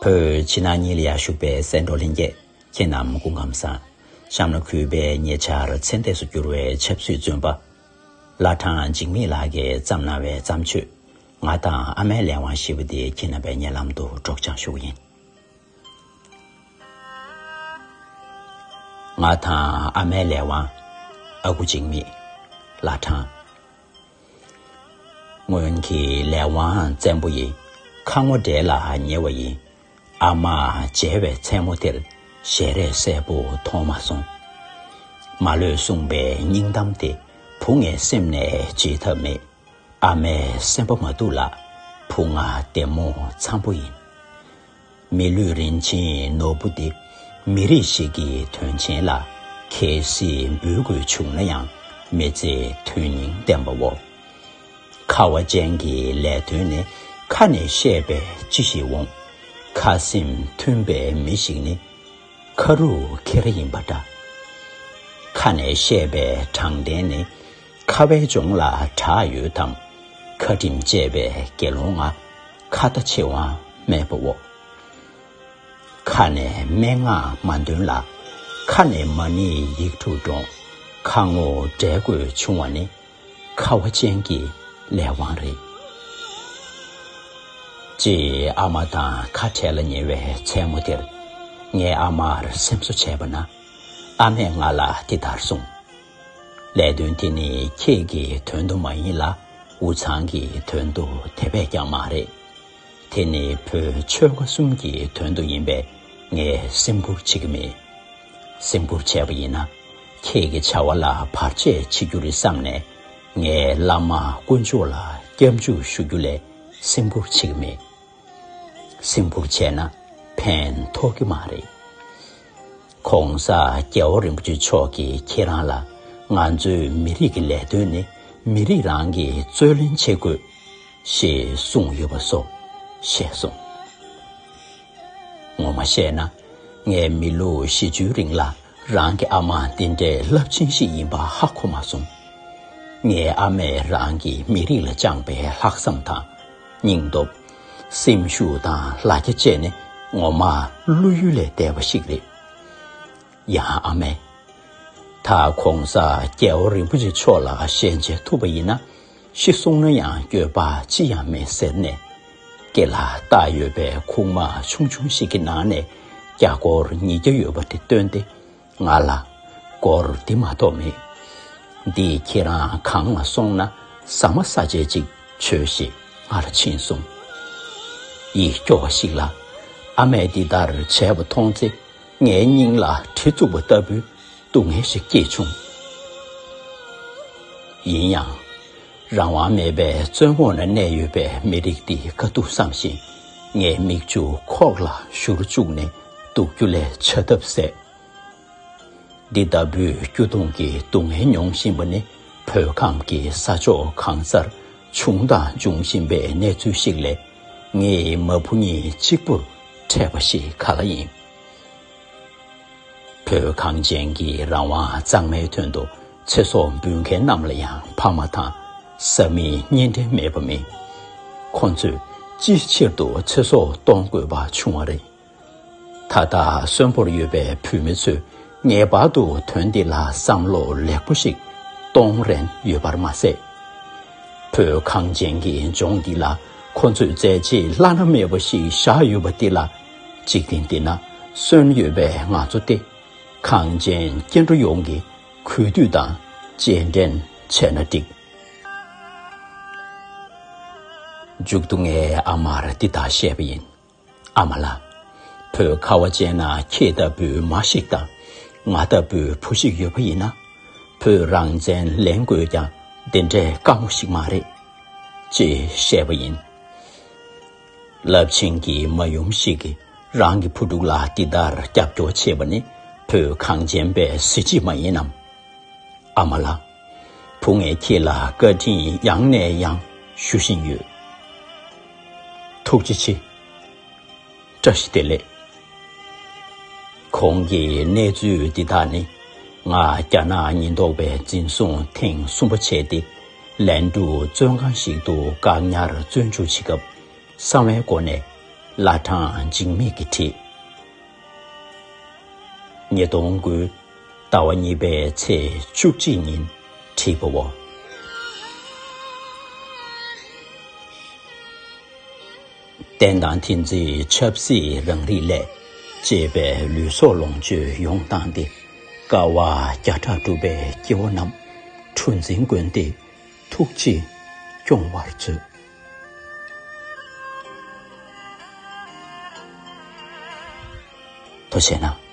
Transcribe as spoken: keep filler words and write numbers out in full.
བོད་ཕྱི་ནང་གཉིས་ལ་ཡར་བཞུགས་པའི་གསན་གྲོགས་ལྷན་རྒྱས། ཁྱེད་རྣམས་སྐུ་ཁམས་བཟང་། གཤམ་ལ་གུས་པས་ཉེ་ཆར་ཚེ་འདས་སུ་གྱུར་བའི་ཆབ་སྲིད་བཙོན་པ་བླ་བྲང་འཇིགས་མེད་ལགས་ཀྱིས་བརྩམས་གནང་བའི་བརྩམས་ཆོས། ང་དང་ཨ་མའི་ལས་དབང་ཞེས་པ་དེ་ཁྱེད་རྣམ་པའི་སྙན་ལམ་དུ་སྒྲོག་སྦྱང་ཞུ་གི་ཡིན། ང་དང་ཨ་མའི་ལས་དབང་། ཨ་ཁུ་འཇིགས་མེད། བླ་བྲང་། སྔོན་གྱི་ལས་དབང་བཙན་པོ་ཡིས། ཁ་ངོ་བགྲད་ལ་ཉེ་བ་ཡིན། ཨ་མ་མཇལ་བའི་མཚན་མོ་དེར། ཞལ་རས་གསལ་པོ་མཐོང་མ་སོང་། མ་ལོས་གསུངས་པའི་སྙིང་གཏམ་དེ། བུ་ངའི་སེམས་ནས་བརྗེད་ཐབས་མེད། ཨ་མའི་སེམས་པ་མ་སྡུག་ལ། བུ་ང་བདེ་མོ་འཚམ་པོ་ཡིན། མི་ལུས་རིན་ཆེན་ནོར་བུ་འདི། མི་རིགས་ཤིག་གི་དོན་ཆེན་ལ། གལ་སྲིད་འབུལ་དགོས་བྱུང་ན་ཡང་། མི་ཚེ་དོན་སྙིང་ལྡན་པའོ། ཁ་བ་ཅན་གྱི་ལས་དོན་ནི། ཁ་ནས་བཤད་པས་ཅི་ཞིག་འོང་། ཁ་སེམས་མཐུན་པའི་མི་ཞིག་ནི། ཁ་རུ་ཁྱེར་ཡིན་པ་འདྲ། ཁ་ནས་བཤད་པའི་དྲང་བདེན་ནི། ཁ་བའི་ལྗོངས་ལ་གྲགས་ཡོད་དམ། ཁ་དྲིན་བཅས་པའི་དགེ་སློང་ང་། ཁ་ལྟ་ཕྱེ་དབང་མེད་པའོ། ཁ་ནས་སྨྲེ་སྔགས་མ་འདོན་ལ། ཁ་ནས་མ་ཎི་ཡིག་དྲུག་བགྲོངས། ཁ་ངོ་བགྲད་དགོས་བྱུང་བ་ནི། ཁ་བ་ཅན་གྱི་ལས་དབང་རེད། ཅེས་ཨ་མ་དང་ཁ་བྲལ་ལ་ཉེ་བའི་མཚན་མོ་དེར། ངས་ཨ་མར་སེམས་གསོ་བྱས་པ་ན། ཨ་མས་ང་ལ་འདི་ལྟར་གསུངས། ལས་དོན་དེ་ནི་ཁྱེད་ཀྱི་དོན་དུ་མ་ཡིན་ལ། འུ་ཚང་གི་དོན་དུ་དེ་བས་ཀྱང་མ་རེད། དེ་ནི་བོད་ཆོལ་ཁ་གསུམ་གྱི་དོན་དུ་ཡིན་པས། ངས་སེམས་ཁུར་བྱེད་ཀྱི་མེད། སེམས་ཁུར་བྱས་པ་ཡིན་ན། ཁྱེད་ཀྱི་བྱ་བ་ལ་བར་ཆད་བྱེད་རྒྱུ་རེད་བསམ་ནས། ངས་བླ་མ་དཀོན་མཆོག་ལ་སྐྱབས་འཇུག་ཞུ་རྒྱུ་ལས་སེམས་ཁུར་བྱེད་ཀྱི་མེད། སེམས་ཁུར་བྱས་ན་ཕན་ཐོགས་ཀྱི་མ་རེད། ༸གོང་ས་རྒྱལ་བ་རིན་པོ་ཆེ་མཆོག་གིས་ཁྱེད་རང་ལ། ང་ཚོའི་མི་རིགས་ཀྱི་ལས་དོན་ནི། མི་རིགས་རང་གིས་རྩོད་ལེན་བྱེད་དགོས། ཞེས་གསུངས་ཡོད་པ་སོགས་བཤད་སོང་། ངོ་མ་བཤད་ན། ངས་མི་ལོ་བཞི་བཅུའི་རིང་ལ། རང་གི་ཨ་མ་འདི་འདྲའི་རླབས་ཆེན་ཞིག་ཡིན་པ་ཧ་གོ་མ་སོང་། ངའི་ཨ་མས་རང་གི་མི་རིགས་ལ་བཅངས་པའི་ལྷག་བསམ་དང་། སྙིང་སྟོབས། སེམས་ཤུགས་དང་ལ་རྒྱ་བཅས་ནི། ངོ་མ་བློ་ཡུལ་ལས་འདས་པ་ཞིག་རེད། ཡང་ཨ་མས། ད་༸གོང་ས་རྒྱལ་བ་རིན་པོ་ཆེ་མཆོག་ལ་ཞལ་མཇལ་ཐུབ་པ་ཡིན་ན། ཤི་སོང་ན་ཡང་འགྱོད་པ་ཅི་ཡང་མེད་ཟེར་ནས། སྐེ་ལ་བཏགས་ཡོད་པའི་ཁུག་མ་ཆུང་ཆུང་ཞིག་གི་ནང་ནས། རྒྱ་སྒོར་ཉིས་བརྒྱ་ཡོད་པ་དེ་བཏོན་ཏེ། ང་ལ་སྒོར་འདི་མ་གཏོགས་མེད། འདི་ཁྱེད་རང་གང་ལ་སོང་ན། ཟ་མ་ཟ་ཆས་ཅིག་བྱོས་ཞེས་ང་ལ་བྱིན་སོང་། ཡིད་སྐྱོ་བ་ཞིག་ལ། ཨ་མས་འདི་ལྟར་བྱས་པ་མཐོང་ཚེ། ངའི་སྙིང་ལ་གྲི་བཙུགས་པ་ལྟ་བུའི་སྡུག་བསྔལ་ཞིག་སྐྱེས་བྱུང་། ཡིན་ཡང་། རང་དབང་མེད་པའི་བཙོན་འོག་ན་གནས་ཡོད་པའི་མི་རིགས་འདི་དཀའ་སྡུག་བསམ་བཞིན། ངའི་མིག་ཆུ་ཁོག་ལ་བཞུར་བཅུག་ནས་སྡུག་རྒྱུ་ལས་བྱ་ཐབས་ཟད། འདི་ལྟ་བུའི་སྐྱོ་གདུང་གི་སྡུག་བསྔལ་མྱོང་བཞིན་པ་ནི། བོད་ཁམས་ཀྱི་ས་ཕྱོགས་གང་སར་བྱུང་དང་འབྱུང་བཞིན་པའི་གནས་ཚུལ་ཞིག་ལས། ངའི་མ་བུ་གཉིས་གཅིག་པུར་འཕྲད་པ་ཞིག་ག་ལ་ཡིན། བོད་གངས་ཅན་གྱི་རང་དབང་གཙང་མའི་དོན་དུ། ཚེ་སྲོག་འབུལ་མཁན་རྣམས་ལ་ཡང་ཕ་མ་དང་བཟའ་མིའི་གཉེན་འབྲེལ་མེད་པ་མིན། ཁོང་ཚོས་ཅིའི་ཕྱིར་དུ་ཚེ་སྲོག་གཏོང་དགོས་པ་བྱུང་བ་རེད། ད་ལྟ་གསོན་པོར་ཡོད་པའི་བོད་མི་ཚོས་ངེས་པར་དུ་དོན་འདི་ལ་བསམ་བློ་ལེགས་པོ་ཞིག་གཏོང་རན་ཡོད་པར་མ་ཟད། བོད་གངས་ཅན་གྱི་ལྗོངས་འདི་ལ་ཁོ་ཚོས་མཛད་རྗེས་བླ་ན་མེད་པ་ཞིག་བཞག་ཡོད་པ་འདི་ལ། འཇིག་རྟེན་འདི་ན་གསོན་ཡོད་པའི་ང་ཚོ་སྟེ། གངས་ཅན་སྐྱེ་འགྲོ་ཡོངས་ཀྱིས་གུས་འདུད་དང་རྗེས་དྲན་བྱས་ན་འགྲིག། མཇུག་ཏུ་ངས་ཨ་མར་འདི་ལྟར་བཤད་པ་ཡིན། ཨ་མ་ལགས། བོད་ཁ་བ་ཅན་ན་ཁྱེད་ལྟ་བུའི་མ་ཞིག་དང་། ང་ལྟ་བུའི་བུ་ཞིག་ཡོད་པ་ཡིན་ན། བོད་རང་བཙན་ལེན་དགོས་ཀྱང་། འདི་འདྲའི་དཀའ་མོ་ཞིག་མ་རེད། ཅེས་བཤད་པ་ཡིན། རླབས་ཆེན་གྱི་མ་ཡུམ་ཞིག་གིས་རང་གི་བུ་ཕྲུག་ལ་འདི་ལྟར་རྒྱབ་སྐྱོར་བྱེད་པ་ནི། བོད་གངས་ཅན་པའི་གཟི་བརྗིད་མ་ཡིན་ནམ། ཨ་མ་ལགས། བུ་ངས་ཁྱེད་ལ་བཀའ་དྲིན་ཡང་ནས་ཡང་ཞུ་བཞིན་ཡོད། ཐུགས་རྗེ་ཆེ། བཀྲ་ཤིས་བདེ་ལེགས། གོང་གི་གནས་ཚུལ་འདི་དག་ནི། ང་རྒྱ་ནག་ཉེན་རྟོག་པས་འཛིན་བཟུང་ཐེངས་གསུམ་པ་བྱས་ཏེ། ལན་ཀྲུའུ་བཙོན་ཁང་ཞིག་ཏུ་བཀག་ཉར་བཙོན་འཇུག་བྱེད་སྐབས། གསང་བའི་སྒོ་ནས་ བླ་བྲང་འཇིགས་མེད་ཀྱིས་བྲིས། ཉིས་སྟོང་དགུ་ཟླ་བ་གཉིས་པའི་ཚེས་བཅུ་གཅིག་ཉིན་བྲིས་པའོ། བསྟན་དང་མཐུན་རྫས་ཆབ་སྲིད་རང་རིགས་ལས། གཅེས་པའི་ལུས་སྲོག་ལོངས་སྤྱོད་ཡོངས་བཏང་སྟེ། དཀའ་བ་བརྒྱ་ཕྲག་བསྒྲུབས་པའི་སྐྱེ་བོ་རྣམས། གྲུ་འཛིན་བསྐོན་ཏེ་ཐུགས་རྗེས་སྐྱོང་བར་མཛོད། ཐུགས་རྗེ་གནང་།